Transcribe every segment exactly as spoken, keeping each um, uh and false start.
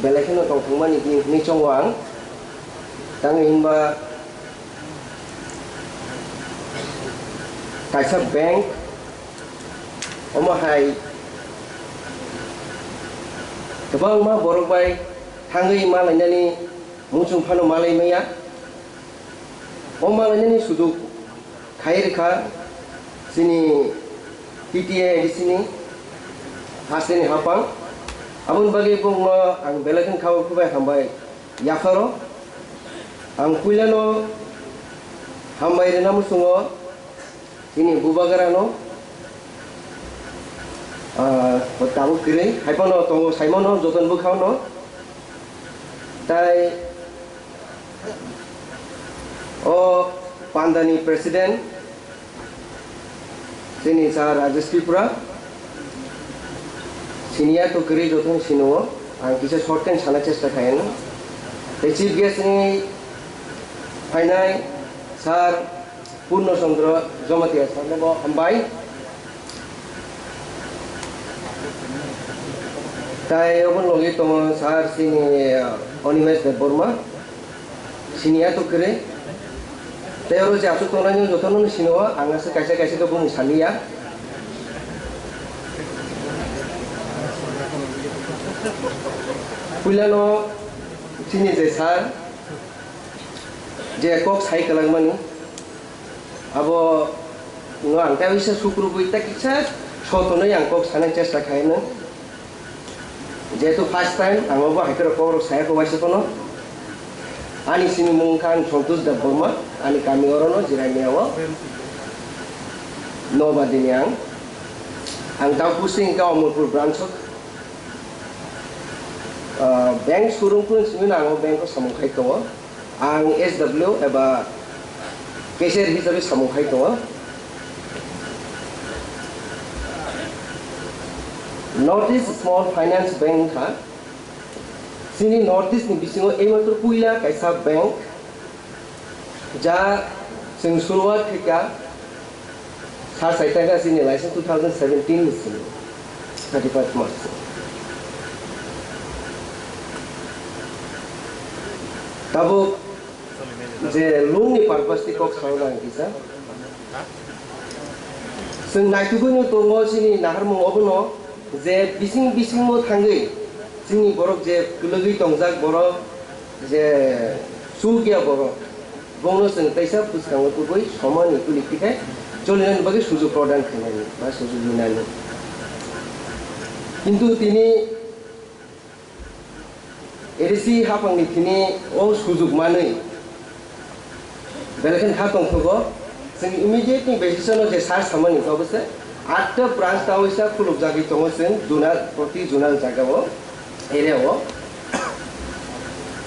Belai kheno tongthokmani di hwnwi chongo ang. Tamo hinba kaisa bank, omo hai kwbangma borok bai thangwi ma lainani muchung phano ma lai maya. O ma lainani sujuk khai rwkha chini T T A A D C ni hasteni hapang. Aboni bagwi bongno ang belai kheno kha o khubai hambai yapharo. Ang puilano hambai rwna muchungo chini bubagrano, ah, tabuk kwrwi hai phano tongo, saimano jotono bwkhano. Tai o pandani president, chini sir Rajesh Tripura, senior to kwrwi jotono sino, ang kisa short time sana chesta khaino. Tei chief guest ni phainai sir Purno Chandra Jamatia sir no bo hambai. Tai obo logi tongo sir chini, uh, Animesh Debbarma, senior to kwrwi. Tai oro je aswk tongnai jotono no sino, ang aswk kaisa kaisa khe bumung saliya. Puilano chini je sir, je kok sai kwlangmani, abo no ang tei waisa sukrubwi tei kisa sotonwi ang kok sanai chesta khaino. Jehetu first time ang obo hai khe kok rok saya khe waisa phano. Ani sini mung kha ang Santosh Debbarma, ani kami orono Jirania o. Nobadini ang. Ang tamo posting kha Omorpur branch o. Ah, bank showroom kunu simi ang o bank o samung khai tongo. Ang S W eba cashier hisabe samung khai tongo. North East Small Finance Bank wngkha chini North East ni bisingo eimatro puila kaisa bank, ja chwng suruat khaikha. Sa sai tangka chini license two thousand seventeen ni simi, thirty-first March. Tabuk je loan ni purpose ni kok sao nang kisa. Chwng naitugwi no tongo chini naharmung obono je bising bisingo thangwi chini borok je kwlwgwi tongjak borok je chukya borok. Bongno chwng teisa bwskango kubui somani kuli tikhai cholinani bagwi sujuk prodan khainani ba sujuk rinani. Kintu tini A D C haphangni tini o sujuk manwi belai kheno kha tongthogo. Chwng immediate ni basis o je search samani kha bwse atta branch ta waisa khulukjagwi tongo chwng zonal, proti zonal jagao. Area o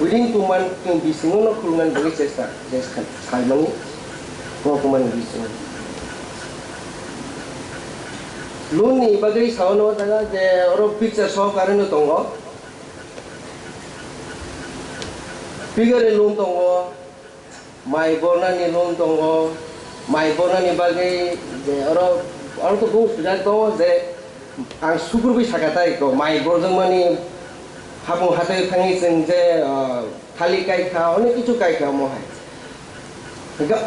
within two month ni bisingo no khulumnani bagwi chesta, chesta khaimani, kokomani bisingo. Loan ni bagwi sao no jaga je oro picture sohokare no tongo. Pigare loan tongo. Mai bornani loan tongo, mai bornani bagwi je oro, oro to bung sujak tongo je ang sukurwi saka tai ko, mai borjakmani hapung hatai thangwi chwng je, ah, thali kai kha, onek kichu kai kha omo hai. Hingkhe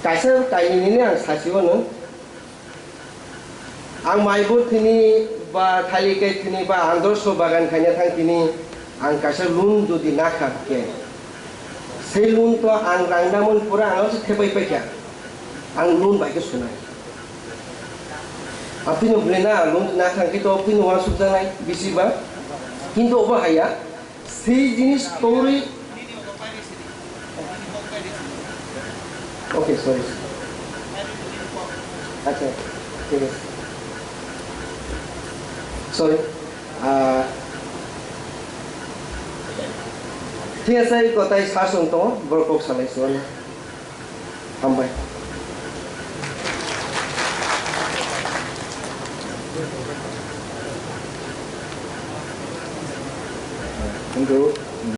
kaisa kainwini ang sasi wano. Ang mai bo thini ba thali kai thini ba andorso bagan khaina thang thini ang kaisa loan jodi nakha khe, sei loan to ang rang namon pura ang se thepai paikha, ang loan bai khe sunai. Apni no bwle na loan nakha khe to apni no wansuk janai bisi ba, kintu obo haya. Sei jinis torwi. Okay, sorry. Acha, thik ase. Sorry. Ah, thik ase, kotai sasong tongo, borok kok salai se wano. Hambai. Thank you.